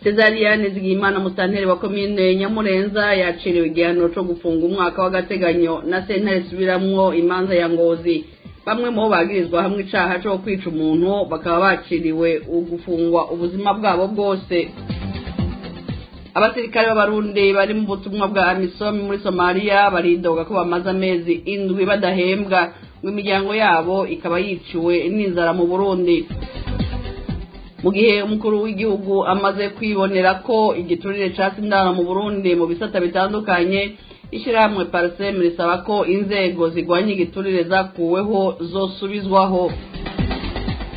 Cesariane Zigimana, musitanteri wa komine Nyamurenza, yaciriwe igihano co gufunga umwaka w'agateganyo na sentare isubiramwo imanza ya Ngozi. Bamwe mu bo bagirizwa hamwe icaha co kwica umuntu bakaba baciriwe ugufungwa ubuzima bwabo bwose. Abasirikare b'Abarundi bari mu butumwa bwa AMISOM muri Somaliya baridoga ko bamaze amezi 7 badahembwa, ngo imiryango yabo ikaba yiciwe n'inzara mu Burundi. Mu gihe umukuru w'igihugu amaze kwibonera ko igiturire catse indaro mu Burundi mu bisata bitandukanye, ishyirahamwe PARCEM risaba ko inzego zigwanya igiturire zakuweho zosubizwaho.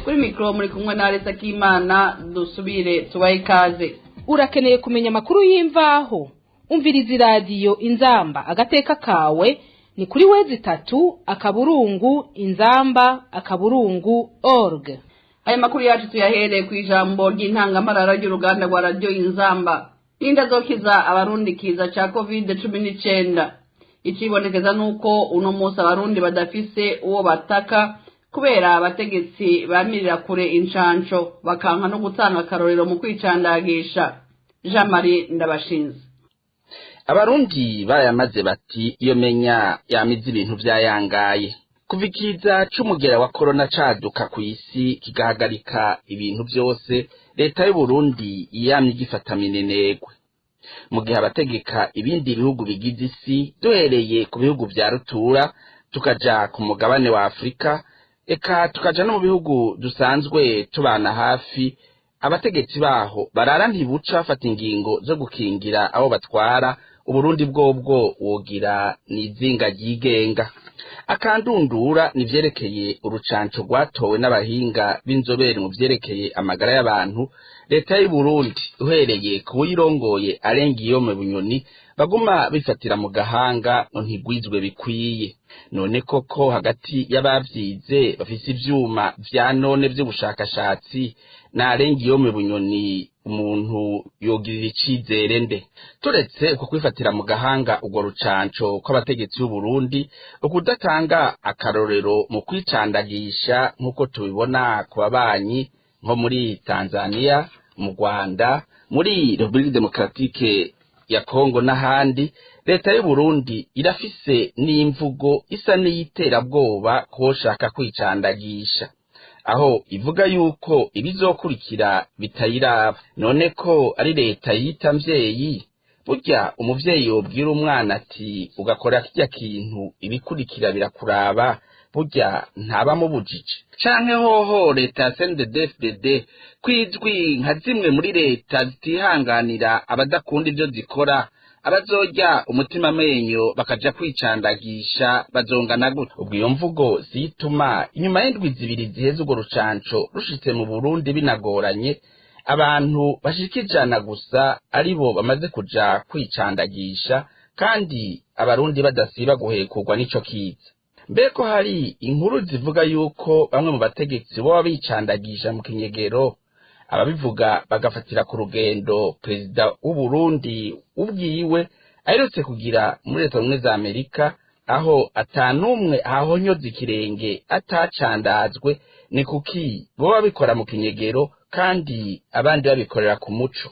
Kuri mikoro muri kumwe na Alesa Kimana. Dusubire tubahe ikaze. Urakeneye kumenya amakuru y'imvaho? Umviriza Iradiyo Inzamba agateka kawe ni kuri www.inzamba.org. Aya makuru yacu tuyahereye ku ijambo ry'intangamarara ry'uruganda rwa Radiyo Inzamba. Ninda zokiza Abarundi kiza ca COVID-19? Icibonekeza nuko uno munsi Abarundi badafise uwo bataka, kubera abategetsi bamirira kure incanco, bakanka no gutanga akarorero mu kwicandagisha. Jean Marie Ndabashinze. Abarundi barayamaze bati: "Iyo menya yamize ibintu vyayangaye." Kuva ikiza c'umugera wa korona caduka kw'isi kigahagarika ibintu vyose, leta y'Uburundi yamye igifata minenegwe, mu gihe abategeka ibindi bihugu bigize isi, duhereye ku bihugu vya rutura, tukaja ku mugabane wa Afurika, eka tukaja no mu bihugu dusanzwe tubana hafi, abategetsi baho barara ntibuca bafata ingingo zo gukingira abo batwara. Uburundi bwobwo wogira ni izinga ryigenga. Akandundura ni vyerekeye urucanco rwatowe n'abahinga b'inzobere mu vyerekeye amagara y'abantu. Leta y'Uburundi, uhereye ku wuyirongoye Alain Guillaume Bunyoni, baguma bifatira mu gahanga ngo ntigwizwe bikwiye. None koko hagati y'abavyize bafise ivyuma vya none vy'ubushakashatsi na Alain Guillaume Bunyoni, umuntu yogirira icizere nde? Turetse uko kwifatira mu gahanga urwo rucanco kw'abategetsi b'Uburundi, ukudatanga akarorero mu kwicandagisha nk'uko tubibona ku babanyi nko muri Tanzania, mu Rwanda, muri République Démocratique ya Congo n'ahandi, leta y'Uburundi irafise n'imvugo isa n'iyiterabwoba koshaka kwicandagisha, aho ivuga yuko ibizokurikira bitayiraba. None ko ari leta yita mvyeyi, burya umuvyeyi yobwira umwana ati: "Ugakora kirya kintu, ibikurikira birakuraba", burya ntaba mubujije? Canke hoho leta ya CNDD-FDD, kwijwi nka zimwe muri leta zitihanganira abadakunda ivyo zikora, abazorya umutima amenyo bakaja kwicandagisha bazongana gute? Ubwo iyo mvugo zituma inyuma y'indwi 2 ziheze urwo rucanco rushitse mu Burundi binagoranye, abantu bashika 100 gusa aribo bamaze kuja kwicandagisha, kandi Abarundi badasiba guhekurwa n'ico kiza. Mbeko hari inkuru zivuga yuko bamwe mu bategetsi boba bicandagisha mu kinyegero, ababivuga bagafatira ku rugendo perezida w'Uburundi ubwiwe aherutse kugira muri Leta Zunze za Amerika, aho atanumwe ahonyoza ikirenge atacandazwe. Ni kuki boba bikora mu kinyegero kandi abandi babikorera ku muco?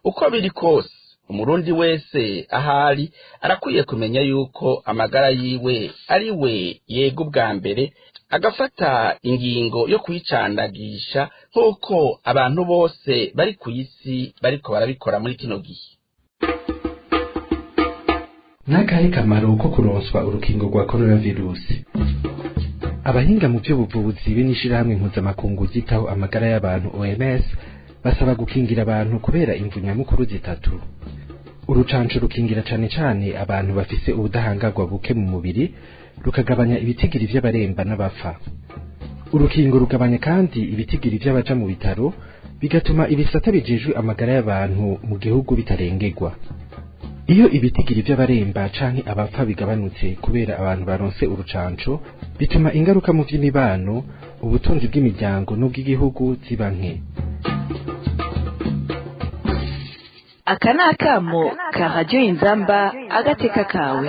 Uko biri kose, Umurundi wese ahari arakwiye kumenya yuko amagara yiwe ari we yega ubwa mbere, agafata ingingo yo kwicandagisha nk'uko abantu bose bari ku isi bariko barabikora muri kino gihe. N'akahe kamaro ko kuronswa urukingo rwa coronavirus? Abahinga mu by'ubuvuzi be n'ishirahamwe mpuzamakungu ryitaho amagara y'abantu OMS basaba gukingira abantu kubera imvu nyamukuru zitatu. Urucanco rukingira cane cane abantu bafise ubudahangarwa buke mu mubiri, rukagabanya ibitigiri vy'abaremba n'abapfa. Urukingo rugabanya kandi ibitigiri vy'abaja mu bitaro, bigatuma ibisata bijejwe amagara y'abantu mu gihugu bitarengerwa. Iyo ibitigiri by'abaremba canke abapfa bigabanutse kubera abantu baronse urucanco, bituma ingaruka mu by'imibano, ubutunzi bw'imiryango n'ubw'igihugu ziba nke. Aka ni akamo ka Radiyo Inzamba agateka kawe.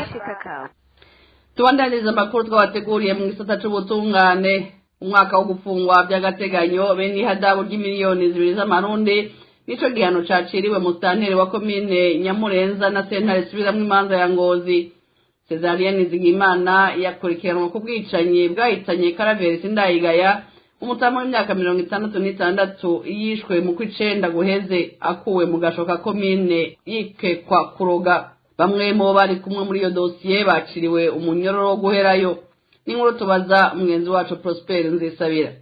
Tubandaniza amakuru twabateguriye mu gisata c'ubutungane. Umwaka wo gufungwa by'agateganyo bene ihadabu ry'imiliyoni 2 z'amarundi. Nico gihano caciriwe musitanteri wa komine Nyamurenza na sentare isubiramwo imanza ya Ngozi. Cesarien Nizigimana yakurikiranwa ku bwicanyi bwahitanye Karaveri Sindayigaya, umutamu w'imyaka 66, yishwe mu kw'icenda guheze akuwe mu gasho ka komine yikekwa kuroga. Bamwe mu bo bari kumwe muri iyo dosiye baciriwe umunyororo wo guherayo. N'inkuru tubaza mugenzi wacu Prosper Nzisabira.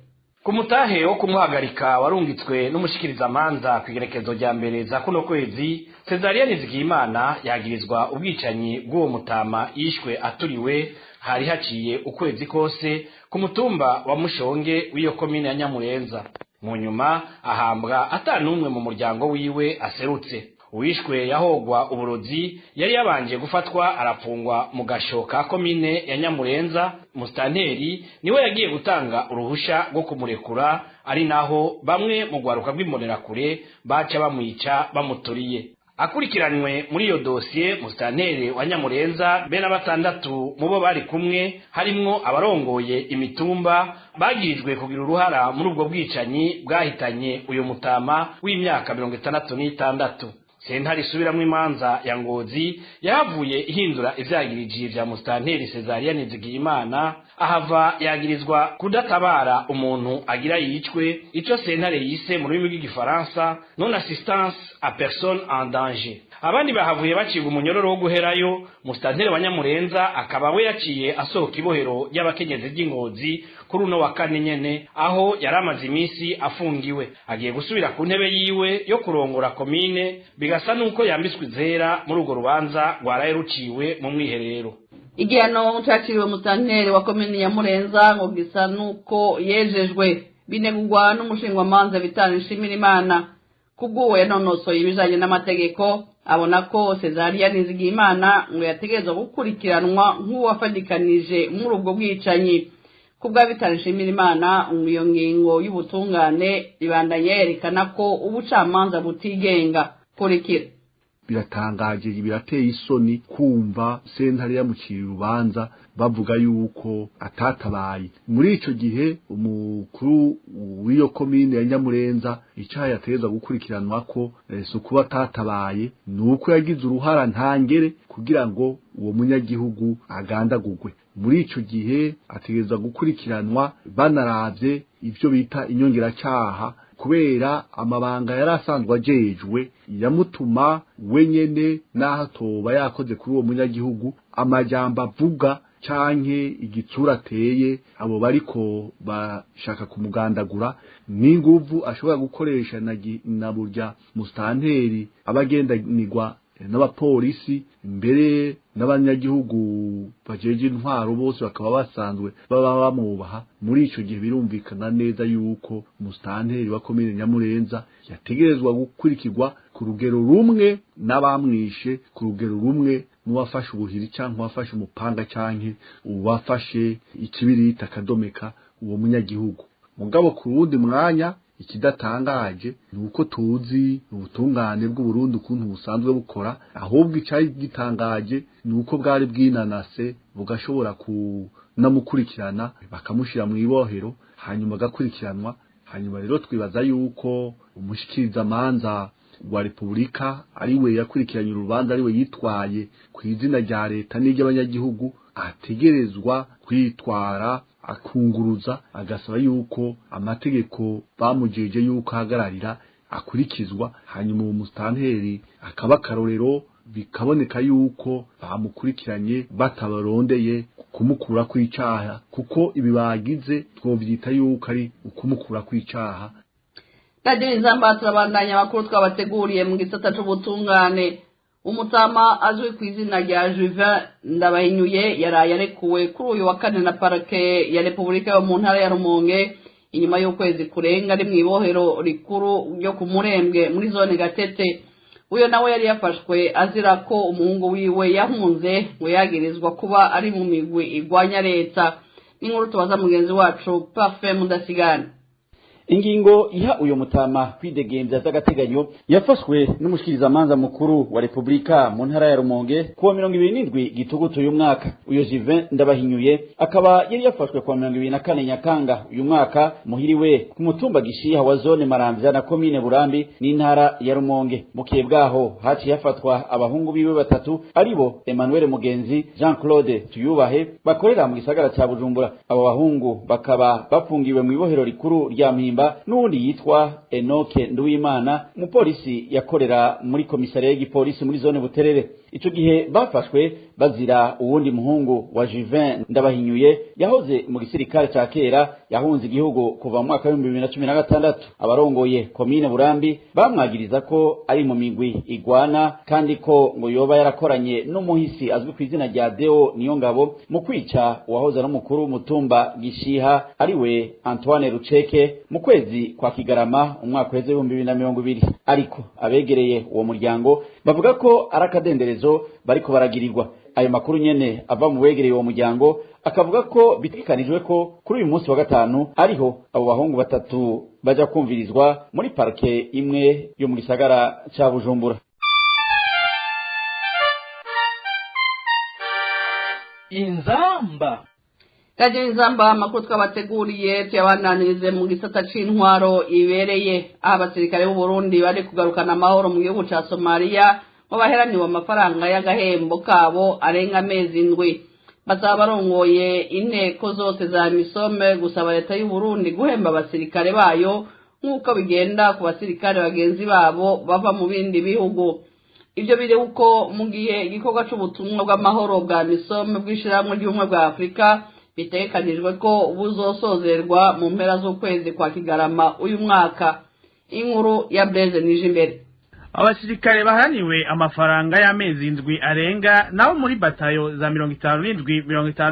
Ku mutahe wo kumuhagarika warungitswe n'umushikirizamanza ku igerekezo rya 1 za kuno kwezi, Cesarien Nizigiyimana yagirizwa ubwicanyi bw'uwo mutama yishwe aturiwe hari haciye ukwezi kose ku mutumba wa Mushonge w'iyo komine ya Nyamurenza, mu nyuma ahambwa atanumwe mu muryango wiwe aserutse. Uwishwe yahogwa uburozi yari yabanje gufatwa arafungwa mu gasho ka komine ya Nyamurenza. Musitanteri niwe yagiye gutanga uruhusha rwo kumurekura, ari naho bamwe mu rwaruka rw'imbonerakure baca bamwica bamuturiye. Akurikiranywe muri iyo dosiye, musitanteri wa Nyamurenza be na batandatu mu bo bari kumwe, harimwo abarongoye imitumba, bagirijwe kugira uruhara muri ubwo bwicanyi bwahitanye uyu mutama w'imyaka 66. Sentare isubiramwo imanza ya Ngozi yahavuye ihindura ivyagiriji vya musitanteri Cesarien Nizigiyimana, ahava yagirizwa kudatabara umuntu agira yicwe, ico sentare yise mu rurimi rw'igifaransa non assistance à personne en danger. Abandi bahavuye bacibwa umunyororo wo guherayo. Musitanteri wa Nyamurenza akaba we yaciye asohoka ibohero ry'abakenyezi ry'Ingozi kuri uno wa kane nyene, aho yari amaze iminsi afungiwe. Agiye gusubira ku ntebe yiwe yo kurongora komine, bigasa nuko yambitswe izera muri urwo rubanza rwaraye ruciwe mu mwiherero. Igihano caciriwe musitanteri wa komine Nyamurenza ngo gisa nuko yejejwe, binegurwa n'umushingwamanza Vitali Nshimirimana. Kubw'uwo yanonosoye ibijanye n'amategeko, abona ko Cesaria Nizigiyimana ngo yategerezwa gukurikiranwa nk'uwafadikanije muri ubwo bwicanyi. Kubwa Vitali Nshimirimana, ngo iyo ngingo y'ubutungane ibandanya yerekana ko ubucamanza butigenga. Kurikira. Biratangaje, birateye isoni kumva sentare yamuciriye urubanza bavuga yuko atatabaye. Muri ico gihe umukuru w'iyo komine ya Nyamurenza, icaha yategezwa gukurikiranwa ko si ukuba atatabaye, ni uko yagize uruhara ntangere kugira ngo uwo munyagihugu agandagurwe. Muri ico gihe ategerezwa gukurikiranwa banaravye ivyo bita inyongeracaha, kubera amabanga yari asanzwe ajejwe yamutuma wenyene, n'aho atoba yakoze kuri uwo munyagihugu, amajambo avuga canke igitsura ateye abo bariko bashaka kumugandagura n'inguvu ashobora gukoresha na burya musitanteri abagendanirwa n'abapolisi, mbere n'abanyagihugu bajeje intwaro bose bakaba basanzwe baba bamwubaha. Muri ico gihe birumvikana neza yuko musitanteri wa komine Nyamurenza yategerezwa gukurikirwa ku rugero rumwe n'abamwishe, ku rugero rumwe n'uwafashe ubuhiri canke uwafashe umupanga canke uwafashe ikibiriti akadomeka uwo munyagihugu. Mugabo ku wundi mwanya, ikidatangaje ni uko tuzi ubutungane bw'Uburundi ukuntu busanzwe bukora. Ahubwo icari gitangaje ni uko bwari bwinanase bugashobora kunamukurikirana, bakamushira mu ibohero, hanyuma agakurikiranwa. Hanyuma rero twibaza yuko umushikirizamanza wa Repubulika, ariwe yakurikiranye urubanza, ariwe yitwaye ku izina rya leta n'iry'abanyagihugu, ategerezwa kwitwara akunguruza, agasaba yuko amategeko bamujeje yuko ahagararira akurikizwa, hanyuma uwo musitanteri akaba akarorero, bikaboneka yuko bamukurikiranye batabarondeye kumukura kw'icaha, kuko ibi bagize twovyita yuko ari ukumukura kw'icaha. Radiyo Inzamba, turabandanya amakuru twabateguriye mu gisata c'ubutungane. Umutama azwi ku izina rya Juvin Ndabahinyuye yaraye arekuwe kuri uyu wa kane na parake ya Repubulika yo mu ntara ya Rumonge, inyuma y'ukwezi kurenga ari mw'ibohero rikuru ryo ku Murembwe muri zone Gatete. Uyo nawe yari yafashwe azira ko umuhungu wiwe yahunze, ngo yagirizwa kuba ari mu migwi igwanya leta. N'inkuru tubaza mugenzi wacu Parfait Mudasigana. Ingingo iha uyo mutama kwidegemvya vy'agateganyo yafashwe n'umushikirizamanza mukuru wa Republika mu ntara ya Rumonge kuwa 27 Gitugutu uyu mwaka. Uyo Juvin Ndabahinyuye akaba yari yafashwe kuwa 24 Nyakanga uyu mwaka muhiriwe ku mutumba Gishiha wa zone Maramvya na komine Burambi n'intara ya Rumonge. Bukeye bwaho haciye hafatwa abahungu biwe batatu, aribo Emmanuel Mugenzi, Jean Claude Tuyubahe, bakorera mu gisagara ca Bujumbura. Abo bahungu bakaba bafungiwe mu ibohero rikuru rya Mpimba, n'uwundi yitwa Enoke Nduwimana, umupolisi yakorera muri komisariya y'igipolisi muri zone Buterere. Ico gihe bafashwe bazira uwundi muhungu wa Juvin Ndabahinyuye yahoze mu gisirikare ca kera, yahunze igihugu kuva mu mwaka w'2016. Abarongoye komine Burambi bamwagiriza ko ari mu migwi igwana, kandi ko ngo yoba yarakoranye n'umuhisi azwi ku izina rya Deo Niyongabo mu kwica uwahoze ari umukuru w'umutumba Gishiha, ariwe Antoine Ruceke, mu kwezi kwa Kigarama umwaka uheze 2020. Ariko abegereye uwo muryango bavuga ko ari akadenderezo bariko baragirirwa. Ayo makuru nyene ava mu begereye uwo muryango akavuga ko bitegekanijwe ko kuri uyu munsi wa gatanu ariho abo bahungu batatu baja kumvirizwa muri parke imwe yo mu gisagara ca Bujumbura. Inzamba. Radio Inzamba, amakuru twabateguriye tuyabandanirize mu gisata c'intwaro ibereye, aho abasirikare b'u Burundi bari kugarukana amahoro mu gihugu ca Somalia ngo baheraniwe amafaranga y'agahembo kabo arenga amezi 7. Bazaba barongoye inteko zose za AMISOM gusaba leta y'u Burundi guhemba abasirikare bayo nk'uko bigenda ku basirikare bagenzi babo bava mu bindi bihugu. Ibyo biri uko mu gihe igikorwa c'ubutumwa bw'amahoro bwa AMISOM bw'ishirahamwe ry'ubumwe bwa Afurika bitegekanijwe ko buzosozerwa mu mpera z'ukwezi kwa Kigarama uyu mwaka. Inkuru ya Blaise Nijimbere. Abasirikare baharaniwe amafaranga y'amezi 7 arenga nabo muri batayo za 57, 58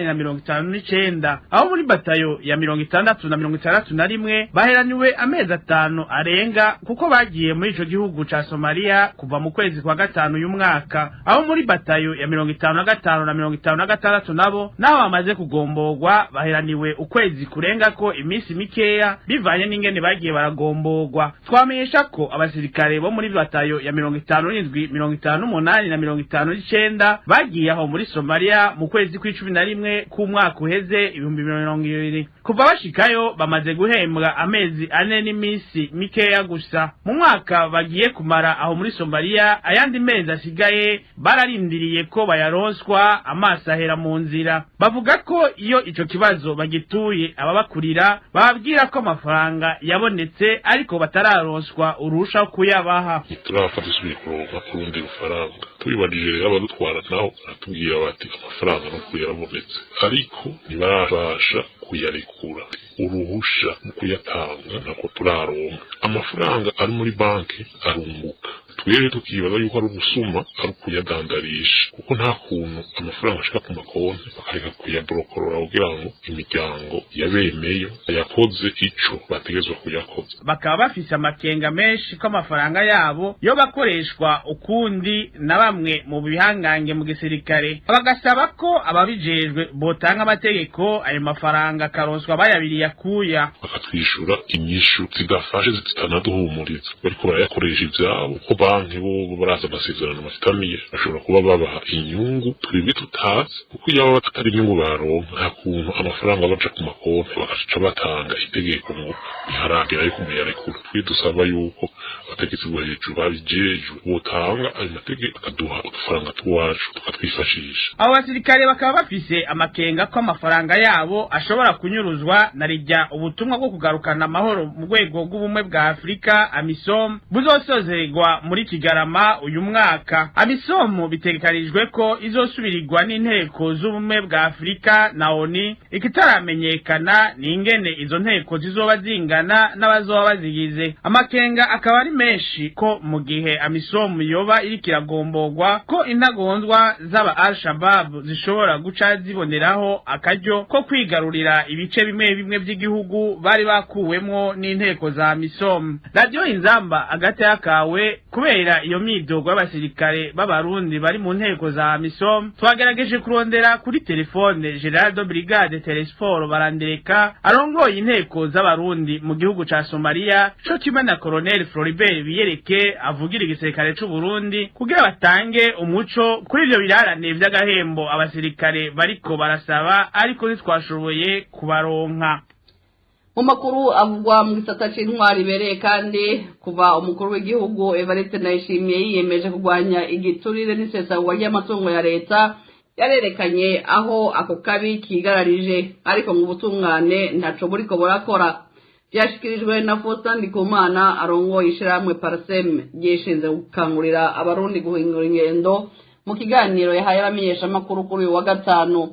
na 59, aho muri batayo ya 60 na 61 baheraniwe amezi 5 arenga, kuko bagiye muri ico gihugu ca Somalia kuva mu kwezi kwa gatanu uyu mwaka. Aho muri batayo ya 55 na 56 nabo naho bamaze kugomborwa baheraniwe ukwezi kurenga ko iminsi mikeya, bivanye n'ingene bagiye baragomborwa. Twamenyesha ko abasirikare bo muri batayo ya 57, 58 na 59 bagiye aho muri Somalia mu kwezi kw'icumi na rimwe k'umwaka uheze 2020. Kuva bashikayo bamaze guhembwa amezi 4 n'iminsi mikeya gusa. Mu mwaka bagiye kumara aho muri Somalia, ayandi mezi asigaye bararindiriye ko bayaronswa, amaso ahera mu nzira. Bavuga ko iyo ico kibazo bagituye ababakurira, bababwira ko amafaranga yabonetse ariko batararonswa uruhusha kuyabaha. Ntiturapfa dusubiye kuronka urundi rufaranga. Tubibajije rero abadutwara, naho baratubwira bati amafaranga nuko yarabonetse, ariko ntibarabasha kuyarekura, uruhusha mu kuyatanga ntabwo turaronka. Amafaranga ari muri banki arunguka, twebwe tukibaza yuko ari ubusuma, ari ukuyadandarisha, kuko nta kuntu amafaranga ashika ku makonti bakareka kuyaborokorora kugira ngo imiryango yabemeyo yakoze ico bategerezwa kuyakoza. Bakaba bafise amakenga menshi ko amafaranga yabo yo bakoreshwa ukundi na bamwe mu bihangange mu gisirikare, bagasaba ko ababijejwe botanga amategeko ayo mafaranga akaronswa bayabiriye akuya. Bakatwishura inyishu zidafashe, zitanaduhumuriza. Bariko barayakoresha ivyabo, ko banki bo barazi amasezerano bafitaniye, bashobora kuba babaha inyungu twebwe tutazi, kuko iyo baba atari inyungu baronka, nta kuntu amafaranga baja ku makonti bagaca batanga itegeko ngo ntiharagera yuko muyarekura. Twe dusaba yuko abategetsi bo hejuru babijejwe botanga ayo mategeko, bakaduha udufaranga twacu tukatwifashisha. Abo basirikare bakaba bafise amakenga ko amafaranga yabo ashobora kunyuruzwa, na rijya ubutumwa bwo kugarukana amahoro mu rwego rw'ubumwe bwa Afurika AMISOM buzosozerwa muri Kigarama uyu mwaka. AMISOM bitegekanijwe ko izosubirirwa n'inteko z'ubumwe bwa Afurika na ONU. Ikitaramenyekana ni ingene izo nteko zizoba zingana n'abazoba bazigize. Amakenga akaba ari menshi. ko mu gihe AMISOM yoba iriko iragomborwa ko intagondwa z'aba Al-Shabaab zishobora guca ziboneraho akaryo ko kwigarurira ibice bimwe bimwe vy'igihugu bari bakuwemwo n'inteko za AMISOM. Radio Inzamba agateka kawe, kubera iyo myidogo y'abasirikare b'Abarundi bari mu nteko za AMISOM, twagerageje kurondera kuri telefone Général de Brigade Telesphore Barandereka arongoye inteko z'Abarundi mu gihugu ca Somalia, co kimwe na Colonel Floribert Biyereke avugira igisirikare c'u Burundi, kugira batange umuco kuri ivyo birarane vy'agahembo abasirikare bariko barasaba, ariko ntitwashoboye kubaronka. Mu makuru avugwa mu gisata c'intwari ibereye kandi, kuva umukuru w'igihugu Evariste Ndayishimiye yiyemeje kurwanya igiturire n'isesagurwa ry'amatungo ya leta, yarerekanye aho ako kabi kigararije, ariko ngo ubutungane ntaco buriko burakora. Vyashikirijwe na Faustin Ndikumana arongoye ishirahamwe Parsem ryishinze gukangurira Abarundi guhindura ingendo, mu kiganiro yahaye abamenyeshamakuru kuri uyu wa gatanu.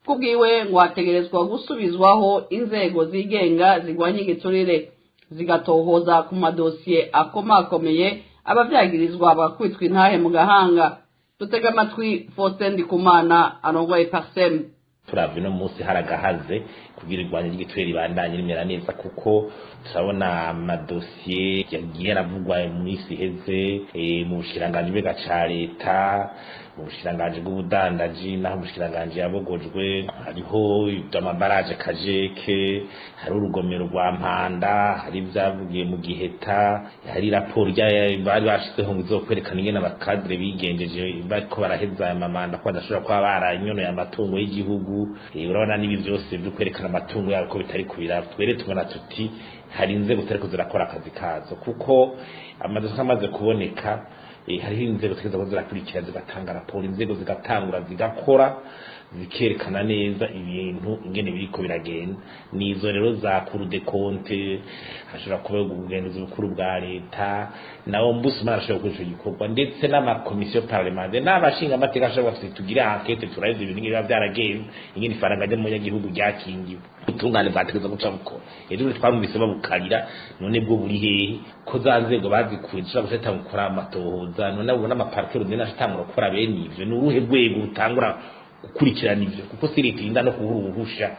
Kubwiwe ngo hategerezwa gusubizwaho inzego zigenga zirwanya igiturire, zigatohoza ku madosiye akomakomeye, abavyagirizwa bakubitwa intahe mu gahanga. Dutega amatwi Faustin Ndikumana arongoye Parsem. Turavye uno munsi haragahaze kugira irwanya ry'igiturire ribandanye rimera neza, kuko turabona amadosiye yagiye aravugwa mu minsi iheze mu bushikiranganji bwega ca leta, mu bushikiranganji bw'ubudandaji, naho umushikiranganji yabogojwe, hariho amabaraje kajeke, hari urugomero rwa Mpanda, hari ivyavugiye mu Giheta, hari raporo bari bashizeho ngo izokwerekana ingene abakadre bigenjeje bariko baraheza aya mamanda, ko badashobora kuba baranyonoye amatungo y'igihugu. Urabona n'ibi vyose vyo kwerekana amatungo yabo ko bitari kubira. Twere tubona tuti hari inzego zitariko zirakora akazi kazo, kuko amadosiye amaze kuboneka, hariho inzego zigeza ko zirakurikira, zigatanga raporo, inzego zigatangura zigakora, zikerekana neza ibintu ingene biriko biragenda. Nizo rero za Cour des comptes, hashobora kuba ubugenzuzi bukuru bwa leta, nawo mbusuma arashobora gukora ico gikorwa, ndetse n'amakomisiyo parlementaire n'abashinga amateka ashobora kuba tugire enquête, turaheze ibintu biba vyaragenze, ingene ifaranga ry'umunyagihugu ryakingiwe. Ubutungane bwategerezwa guca bukora. Ejo twamwumvise babukarira, none bwo buri hehe ko za nzego bazikuye zishobora guca gukora amatohoza? None abo n'amaparike runini ashitangura gukora bene ivyo, ni uruhe rwego rutangura gukurikirana ivyo? Kuko si leta irinda no kubura uruhusha.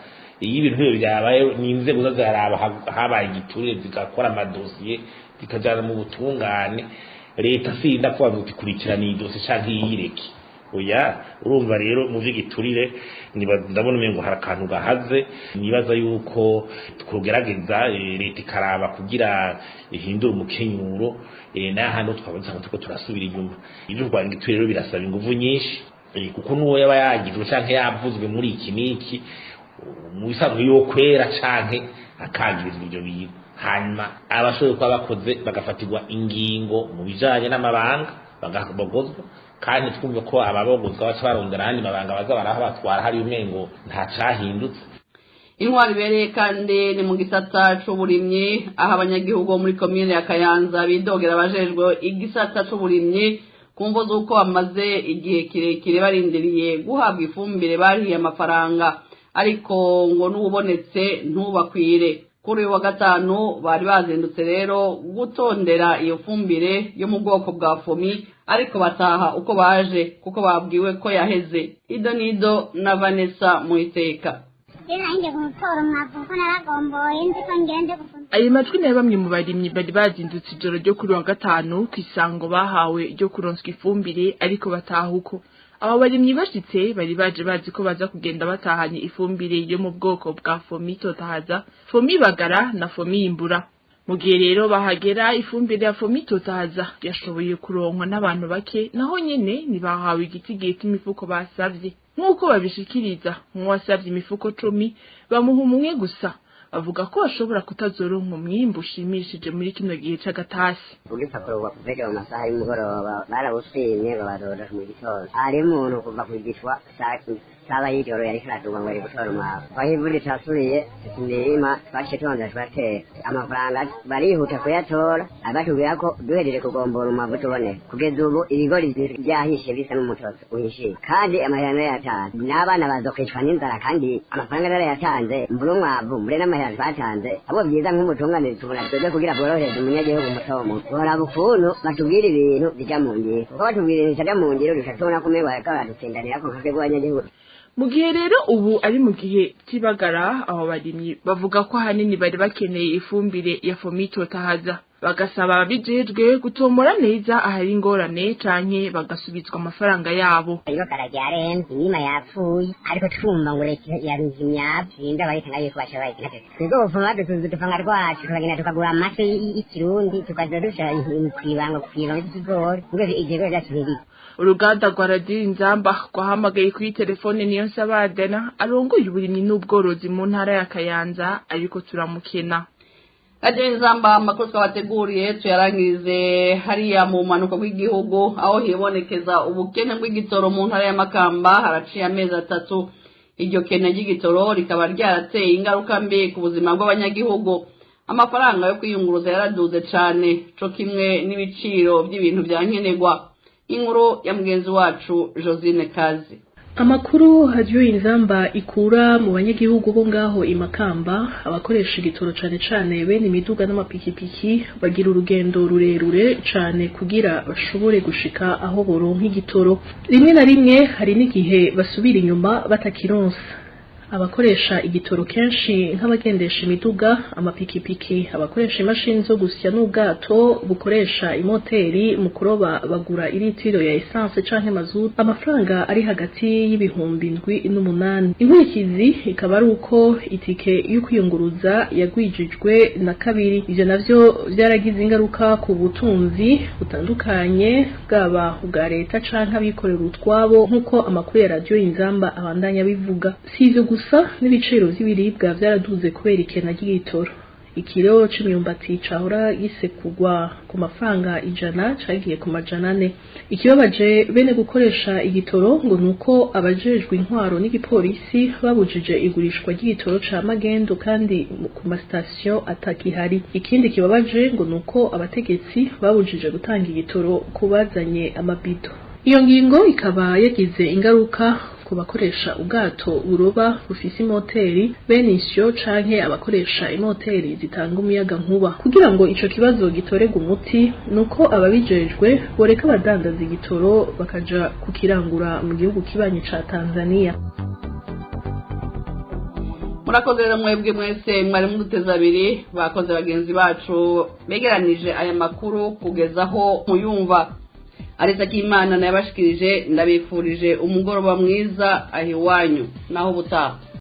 Iyo ibintu nk'ibyo byabaye, ni inzego ziraraba habaye igiturire, zigakora amadosiye, zikajana mu butungane. Leta si irinda kuba ngo ikurikirana iyi dosiye canke iyireke, oya. Urumva rero mu vy'igiturire ndabona umengo hari akantu gahaze. Nibaza yuko twogerageza, leta ikaraba kugira ihindure umukenyuro, n'ahandi twabona turiko turasubira inyuma. Ivyo kurwanya igiturire rero birasaba inguvu nyinshi, kuko n'uwo yaba yagizwe canke yavuzwe muri iki n'iki, mu bisanzwe yokwera canke akagirizwa ivyo bintu, hanyuma abashoboye kuba bakoze bagafatirwa ingingo mu bijanye n'amabanga, bagabogozwa. Kandi twumve ko ababogozwa baca barondera ayandi mabanga baza baraha batwara, hari umengo nta cahindutse. Intwari ibereye kandi ni mu gisata c'uburimyi, aho abanyagihugu bo muri komine ya Kayanza bidogera abajejwe igisata c'uburimyi ku mvo z'uko bamaze igihe kirekire barindiriye guhabwa ifumbire barihiye amafaranga, ariko ngo n'uwubonetse ntubakwire. Kuri uyu wa gatanu bari bazindutse rero gutondera iyo fumbire yo mu bwoko bwa Fomi, ariko bataha uko baje kuko babwiwe ko yaheze. Ido nido na Vanessa Muiteka. Ayo majwi ni bamwe mu barimyi bari bazindutse ijoro ryo kuri wa gatanu ku isango bahawe ryo kuronswa ifumbire, ariko bataha uko. Abo barimyi bashitse bari baje bazi ko baza kugenda batahanye ifumbire yo mu bwoko bwa Fomi Totahaza, Fomi Bagara na Fomi Imbura. Mu gihe rero bahagera, ifumbire ya Fomi Totahaza yashoboye kuronkwa n'abantu bake, naho nyene ntibahawe igitigiri c'imifuko basavye. Nk'uko babishikiriza, nk'uwasavye imifuko 10 bamuha umwe gusa. Bavuga ko bashobora kutazoronka umwimbu ushimishije muri kino gihe c'agatasi. Ugipapuro bakuvega mu masaha y'umugoroba, barawusimye babarora mu gitondo. Hari umuntu kuva ku gishwa saba y'ijoro yariko araduga ngo ari gutora umwavu, aho imvura itasubiye imirima twaciye tubanza turatera. Amafaranga barihuta kuyatora, batubwira ko duhejeje kugombora umwavu tuboneka. Kugeza ubu ibigori vyahishe bisa n'umutoto uhishiye, kandi amahera narayatanze, n'abana bazokwicwa n'inzara kandi amafaranga narayatanze. Mbure umwavu, mbure n'amahera. n'amahera twatanze abo byiza nk'umutunganire tubona twebwe kugira bworohereze umunyagihugu muto muto boraba ukuntu batubwira ibintu bija mu ngiro kuko batubwira ibintu bitaja mu ngiro duca tubona ko umengo bariko baradutsindanirako nka twebwe abanyagihugu. Mu gihe rero ubu ari mu gihe c'ibagara, abo barimyi bavuga ko ahanini bari bakeneye ifumbire ya Fomito Tahaza, bagasaba ababijejwe gutomora neza ahari ingorane canke bagasubizwa amafaranga yabo. Ibagara ryarenze, imirima yapfuye, ariko twumva ngo leta yaruze imyavu sinzi abayitanga yuko baca bayita. Twebwe ubupfuma badutuze udupanga rwacu, tukagenda tukagura amase y'ikirundi, tukaza dushira kw'ibanga ry'ikigori ngo ikigori cyacu ntibipfe. Uruganda rwa Radiyo Inzamba rwahamagaye kuri telefone niyo Nsabadena arongoye uburimyi n'ubworozi mu ntara ya Kayanza, ariko turamukena. Radiyo Inzamba, amakuru twabateguriye tuyarangirize hariya mu mpanuka bw'igihugu aho hibonekeza ubukene bw'igitoro mu ntara ya Makamba. Haraciye amezi 3 iryo kene ry'igitoro rikaba ryarateye ingaruka mbi ku buzima bw'abanyagihugu. Amafaranga yo kwiyunguruza yaraduze cane, co kimwe n'ibiciro by'ibintu bya nkenerwa. Inkuru ya mugenzi wacu Josine Kazi. Amakuru Radiyo Inzamba ikura mu banyagihugu bo ngaho imakamba, abakoresha igitoro cane cane bene imiduga n'amapikipiki bagira urugendo rurerure cane kugira bashobore gushika aho boronka igitoro. Rimwe na rimwe hari n'igihe basubira inyuma batakironsa. Abakoresha igitoro kenshi nk'abagendesha imiduga, amapikipiki, abakoresha imashini zo gusya n'ubwato bukoresha imoteri mu kuroba bagura iritiro ya essence canke mazutu amafaranga ari hagati y'7,000 n'8,000. Inkurikizi ikaba ari uko itike yo kwiyunguruza yagwijijwe na kabiri. Ivyo navyo vyaragize ingaruka ku butunzi butandukanye, bwaba ubwa leta canke abikorera utwabo, nk'uko amakuru ya Radiyo Inzamba abandanya bivuga. Si ivyo gusa, n'ibiciro vy'ibiribwa vyaraduze kubera ikena ry'igitoro. Ikiro c'imyumbati cahora gisekugwa ku mafaranga 100 cagiye ku 400. Ikibabaje bene gukoresha igitoro ngo nuko abajejwe intwaro n'igipolisi babujije igurishwa ry'igitoro ca magendo kandi ku masitasiyo atakihari. Ikindi kibabaje ngo nuko abategetsi babujije gutanga igitoro ku bazanye amabido. Iyo ngingo ikaba yagize ingaruka ku bakoresha ubwato buroba bufise imoteri bene isyo canke abakoresha imoteri zitanga umuyaga nkuba. Kugira ngo ico kibazo gitorerwe umuti nuko ababijejwe boreka abadandaza igitoro bakaja kukirangura mu gihugu kibanyi ca Tanzania. Murakoze rero mwebwe mwese mwari muduteze abiri, bakoze bagenzi bacu begeranije aya makuru kugeza aho muyumva. Aretse Akimana nayabashikirije, ndabifurije umugoroba mwiza aho iwanyu naho ubutaha.